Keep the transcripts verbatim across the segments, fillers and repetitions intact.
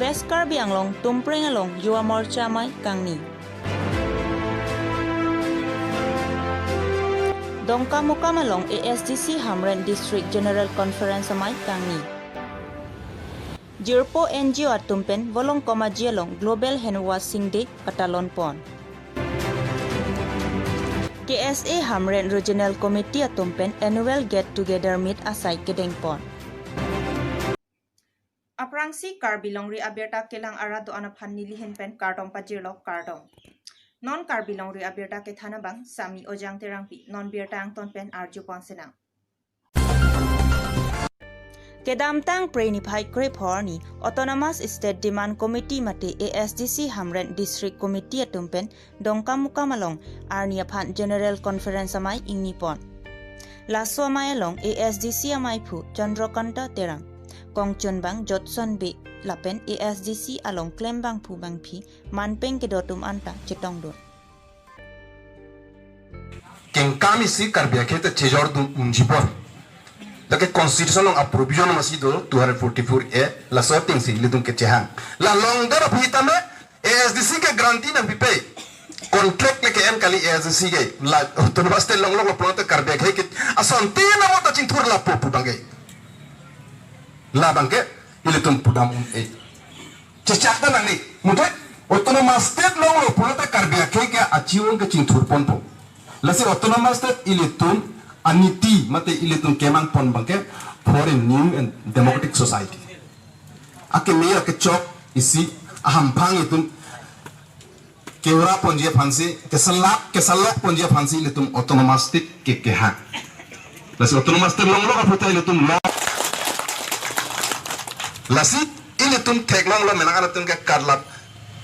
West Karbi Anglong Tumpreng along Yuva Morcha amei kangni. Dongkamukam along A S D C Hamren District General Conference amei kangni. Jirpo N G O atum pen Volongkom Aji along Global Hand Washing Day patalon pon. K S A Hamren Regional Committee atum pen Annual Get Together Meet asai kedeng pon. Aphrangsi Karbi Longri abirta kelang arat do-an aphan nelihin pen kardom pajirlo, kardom. Non Karbi Longri abirta kethan abang Sami Ojang Terangpi, non birta angton pen arju pon sinang. Kedamtang Phre niphai krepho arni Autonomous State Demand Committee mate A S D C Hamren District Committee atum pen Dongkamukam along arni aphan General Conference amei ingni pon. Laso amei along A S D C ameiphu Chandrakanta Terang, kongchunbang Jotson Bey lapen A S D C along klembangphu bangphi manpeng kedo atum anta chetongdun. Kengkam isi Karbi akhei ta chejordun unji pon. Lake constitution along a-provision masi do two hundred forty-four A, laso atengsi ilitum kechehang. La longdar aphi tame A S D C ke guarantee nangpipe. Contract le ke-en kali A S D C ke. La autonomous state longloklo pulote Karbi akhei ke asonte namo ta chingthur lapo pu abangke. La abangke ilitum pudam un-e. Chechak ta nangli. Mute autonomous state longlo pulote Karbi akhei ke achiwon ke chingthur ponpo. Lasi autonomous state ilitum aniti mate ilitum kemang pon abangke for a new and democratic society. Akeme akechok isi ahamphang itum ke-ura ponji aphansi, kesalap, kesalok ponji aphansi ilitum autonomous state ke, kehang. Lasi autonomous state longlok aphuthak ilitum long. Lasi ilitum theklonglo menang atum ke karlap.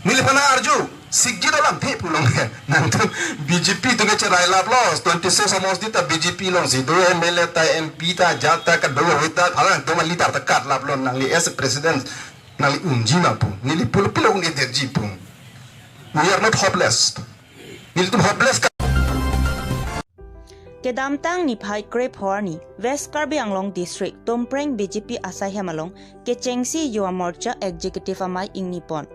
Neliphan arju, sikji dolang the pulong ke. Nangtum B J P atum ke cherai laplo, twenty-six samosti ta B J P alongsi do, M L A ta, M P ta, jat ta, kadokave ta, hala nangtum leader ta karlaplo, nangli as a president, nangli unji ma pu, neli pulo pulo un-edetji pu. We are not hopeless. Nelitum hopeless ka. Kedamtang niphai krepho arni West Karbi Anglong District Tumpreng B J P asaihem along kechengsi Yuva Morcha Executive amei ingni pon.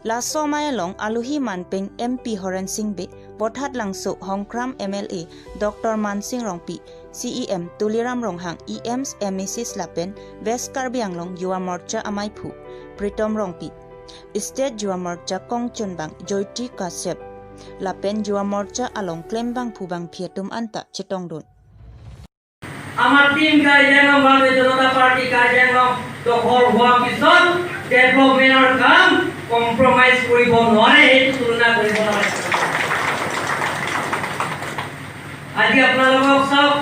Laso amei along alohi manpeng M P Horen Sing Bey, Vothatlangso Hongkram M L A Doctor Mansing Rongpi, C E M Tuliram Ronghang, E Ms, M A Cs lapen West Karbi Anglong Yuva Morcha ameiphu Pritom Rongpi, State Yuva Morcha kongchunbang Joytee Kashyap lapen Yuva Morcha along klembangphu bangphi atum anta chetongdun. আমাৰ টিম কাৰ্বি আংলং ভাৰতীয় জনতা পাৰ্টি কাৰ্বি আংলং দখল হোৱাৰ পিছত ডেভেলপমেণ্টৰ কাম কম্প্ৰমাইজ কৰিব নোৱাৰে, সেইটো তুলনা কৰিব নোৱাৰে। আজি আপোনালোকক চাওক,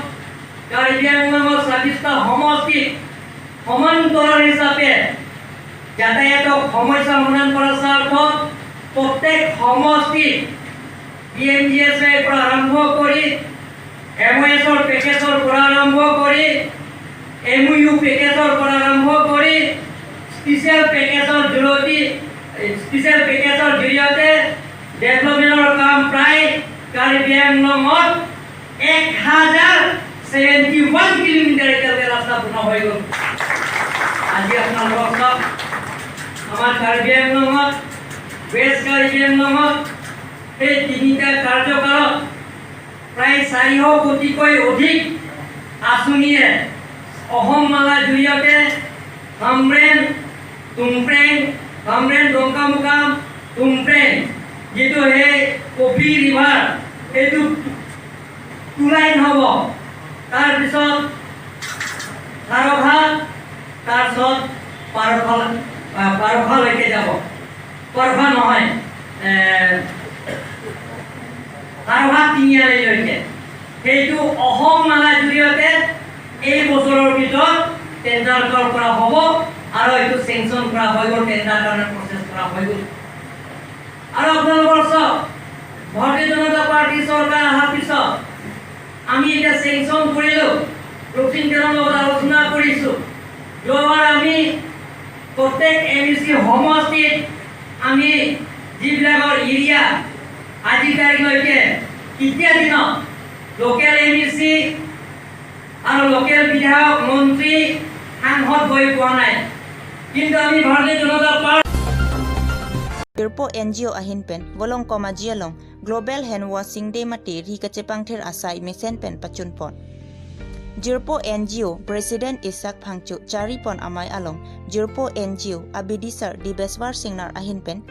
কাৰ্বি আংলঙৰ ছাব্বিছটা সমষ্টিত সমান্তৰাল হিচাপে যাতায়াতৰ সমস্যা সমাধান কৰাৰ স্বাৰ্থত প্ৰত্যেক সমষ্টিত পি এম জি এছ ৱাইৰ পৰা আৰম্ভ কৰি এম অ' এছৰ পেকেজৰ পৰা আৰম্ভ কৰি এম অ' ইউ পেকেজৰ পৰা আৰম্ভ কৰি স্পেচিয়েল পেকেজৰ জৰিয়তে, স্পেচিয়েল পেকেজৰ জৰিয়তে ডেভেলপমেণ্টৰ কাম প্ৰায় কাৰ্বি আংলঙত এক হাজাৰ ছেভেণ্টি ওৱান কিলোমিটাৰ এতিয়ালৈকে ৰাস্তা বনোৱা হৈ গ'ল। আজি আপোনালোকক চাওক, আমাৰ কাৰ্বি আংলঙত, ৱেষ্ট কাৰ্বি আংলঙত সেই তিনিটা কাৰ্যকালত প্ৰায় চাৰিশ কোটিকৈ অধিক আঁচনিয়ে অসম মালাৰ জৰিয়তে হামৰেণ, তুমক্ৰেং, হামৰেণ, ডংকামুকাম, তুমক্ৰেং, যিটো সেই কফি ৰিভাৰ, এইটো টু লাইন হ'ব। তাৰপিছত খাৰঘাট, তাৰপিছত পাৰফা, আহ, পাৰফালৈকে যাব। পাৰফা নহয়, এ, খাৰঘাট তিনিআলিলৈকে। সেইটো অসম মালাৰ জৰিয়তে এই বছৰৰ ভিতৰত টেণ্ডাৰ কল কৰা হ'ব আৰু এইটো চেংচন কৰা হৈ গ'ল, টেণ্ডাৰ কাৰণে প্ৰচেছ কৰা হৈ গ'ল। আৰু আপোনালোকৰ চাওক, ভাৰতীয় জনতা পাৰ্টি চৰকাৰ অহাৰ পিছত আমি এতিয়া চেংচন কৰিলো, ৰূপসিং তেলৰ লগত আলোচনা কৰিছো। যোৱাবাৰ আমি প্ৰত্যেক এম ই চি সমষ্টিত আমি যিবিলাকৰ এৰিয়া আজি তাৰিখলৈকে কেতিয়া দিনত লোকেল এম ই চি আৰু লোকেল বিধায়ক, মন্ত্ৰী, সাংসদ গৈ পোৱা নাই, কিন্তু আমি ভাৰতীয় জনতা party Jirpo N G O ahin pen Volongkom Aji along Global Hand Washing Day mate ri kachepangthir asai mesen pen pachunpon. Jirpo N G O President Isak Phangcho charipon amei along Jirpo N G O abidisar Dibeswar Singnar ahin pen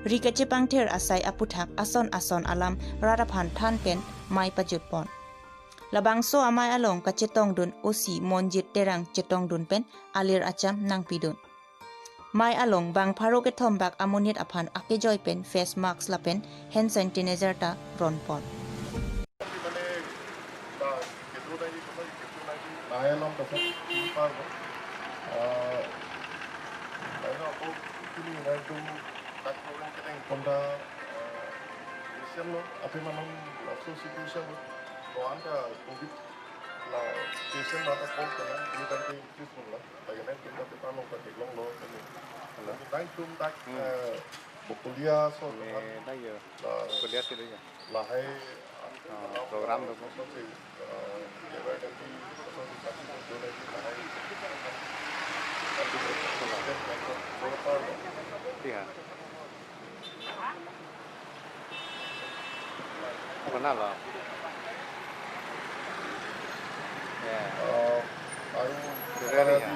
ri kachepangthir asai aputhak ason ason alam rat aphan than pen mei pajutpon. Labangso amei along kachetongdun O C Monjit Terang chetongdun pen alir acham nangpidun. Mei along bang pharo kethom bak amonit aphan akejoi pen face mask lapen hand sanitizer ta ronpon. মানে, বা, কেঁচু নাই, কেঁচু নাই, নাই অলপ পাছত কি পাৰ হয়। আহ, বাইদেউ, আকৌ কি বুলি কয়, এইটো তাক প্ৰগ্ৰেম কেনে ঘণ্টা, আহ, ৰিচেণ্ট ল, আপে মানুহ লাষ্টৰ চিটুৱেশ্যন ল, তো আনটা কোভিড লা, পেচেণ্ট লা, কম কেনে, এই টাইপে ইনক্ৰিজ হ'ল লা, লাগে নাই, কোনটা পেপাৰ লওঁ, বা, টিক লং ল, কেনে। Hello. আমি টাইম টুম তাক, Hmm. আহ, বকলীয়া চব, May, ভাল, tayo. Ba, Kuliah sila yan. Lahai, Oh, program do po. Iya. Apa na lo? Ya. Dure ri ya.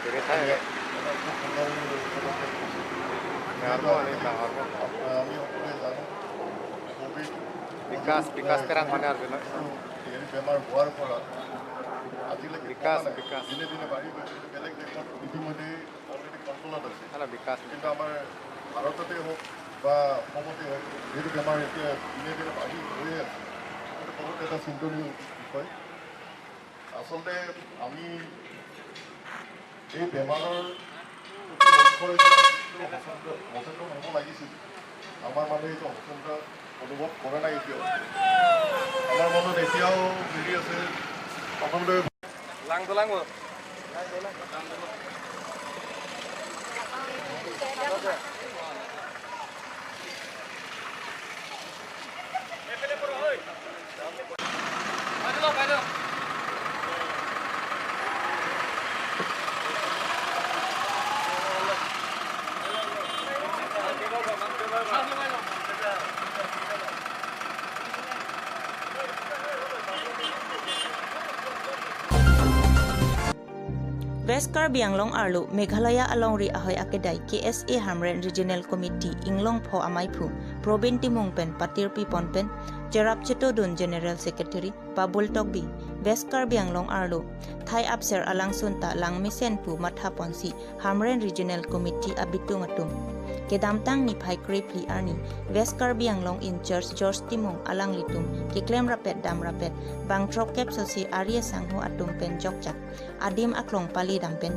Dure tha ya. Ngarbo ani ngarbo. বিকাশ, বিকাশ তেৰাং মানে আৰু ন? এই বেমাৰ হোৱাৰ পৰা আজিলৈকে বিকাশ, কমা নাই। বিকাশ। দিনে দিনে বাঢ়ি গৈছে। বেলেগ দেশত ইতিমধ্যে অলৰেডি কণ্ট্ৰলত আছে। না, না, বিকাশ। কিন্তু আমাৰ ভাৰততে হওক বা অসমতে হওক, যিহেতু বেমাৰ এতিয়া দিনে দিনে বাঢ়ি গৈয়ে আছে, এইটো বহুত এটা চিন্তনীয় বিষয়। আচলতে আমি এই বেমাৰৰ প্ৰতি লক্ষ্য ৰাখি সচেতন, সচেতন হ'ব লাগিছিল। আমাৰ মানুহে এইটো সচেতন অনুভৱ কৰা নাই এতিয়াও। আমাৰ মনত এতিয়াও হেৰি আছে, সকলোৱে Lang dolang mo. West Karbi Anglong arlo Meghalaya alongri ahoi akedai K S A Hamren Regional Committee inglongpho amaiphu Probin Timung pen patirpipon pen cherap chetodun General Secretary Babul Tokbi West Karbi Anglong arlo thai apser alangsun ta langmesen pu mathaponsi Hamren Regional Committee abitung atum. Kedamtang niphai krephli arni West Karbi Anglong in charge George Timung alanglitum keklem rapet dam rapet bang throkkep sosi ari asangho atum pen jokjak adim aklong pali dam pen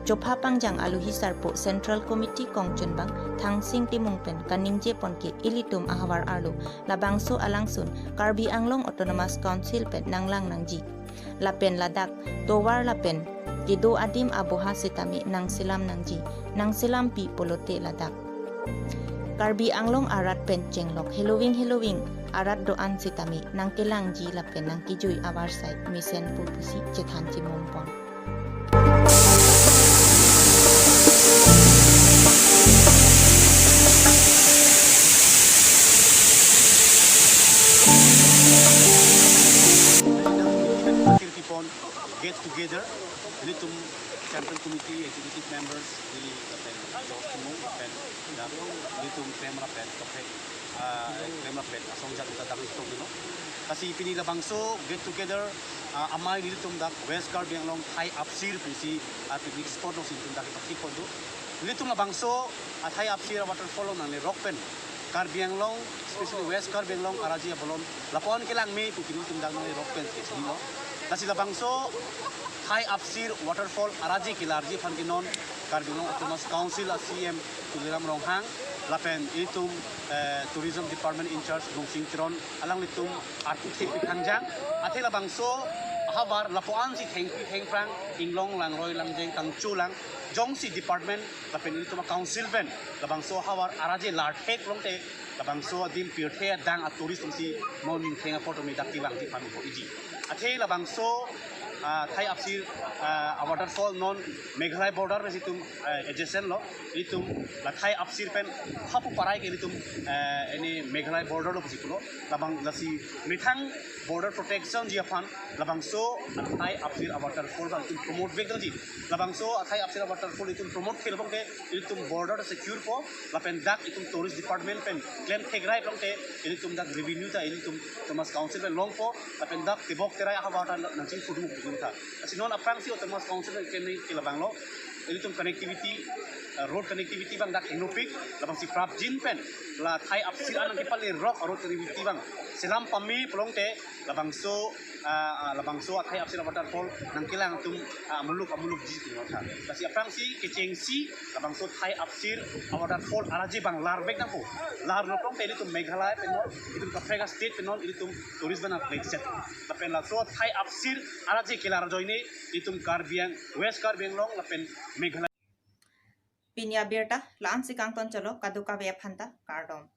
chopha pangjang aluhi sarpo Central Committee kongchunbang Thangsing Timung pen kaningjepon ke ilitum ahavar arlo labangso alangsun Karbi Anglong Autonomous Council pen nanglang nangji. Lapen ladak tovar lapen kedo adim aboha sitame nangselam nangji, nangselampi pulote ladak Karbi Anglong arat pen chenglok heloving heloving arat do-an sitame nangkelangji lapen nangkejui avarsai mesen pu pusi chethan chimumpon. Tirpipon get together, ilitum Central Committee Executive Members, ili lapen George Timung lapen dak ilitum klem rapet tokhe, ah, klem rapet asong jat ta dang tong dino. Lasi pini labangso get together, ah, amei ilitum dak West Karbi Anglong thai apsir pusi, ah, picnic spot alongsi ilitum dak ipaki pon do. Ilitum labangso, ah, thai apsir waterfall along nangle rok pen Karbi Anglong, especially West Karbi Anglong araji abolon lapu-an kelang me pu pini ilitum dak nangle rok pen ke sini lo. Lasi labangso thai apsir waterfall araji kelarji aphan ke non Karbi Anglong Autonomous Council a C M Tuliram Ronghang lapen itum, eh, Tourism Department in charge Rungsing Teron alanglitum arpu thengpi thangjang. Athe labangso ahavar lapu-ansi thengpi thengphrang inglong langroi langjeng kangchulang jongsi department lapen itum a council pen labangso ahavar araji larthek longte labangso adim pirthe adang a tourist si mo ningtheng apot mi dak kevangji pami ko iji. Athe labangso Ah, Thai Apsir, ah, waterfall non Meghalaya border pen itum, eh, adjacent lo, itum la Thai Apsir pen hapu parai ke itum, eh, ini Meghalaya border lo pusi pulo, labang lasi methang border protection ji aphan, labangso Thai Apsir waterfall bang itum promote vek dangji, labangso Thai Apsir waterfall itum promote ke labang ke itum border secure po, lapen dak itum tourist department pen klem thekrai long te itum dak revenue ta itum Autonomous Council pen longpo, lapen dak tebok terai ahavar ta nangching pudum pudum tha. Lasi non aphrangsi Autonomous Council pen kene ke labang lo, itum connectivity, eh, road connectivity bang dak inopik, labangsi prapjin pen la Thai Apsir anang kepali rock road connectivity bang selam pame pulote labangso, ah, ah, labangso Thai Apsir waterfall nangkelang atum, ah, muluk amuluk ji tum tha. Lasi aphrangsi kechengsi labangso Thai Apsir waterfall araje bang lar vek nangpo. Larlo pulote itum Meghalaya pen non, itum kaprek a-state pen non itum tourist bana place set. Lapen laso Thai Apsir araje kelar ajoine itum Karbi Ang-, West Karbi Anglong lapen Meghalaya. Pini abirta la-ansi kangton cholo, kadokave aphan ta kardom.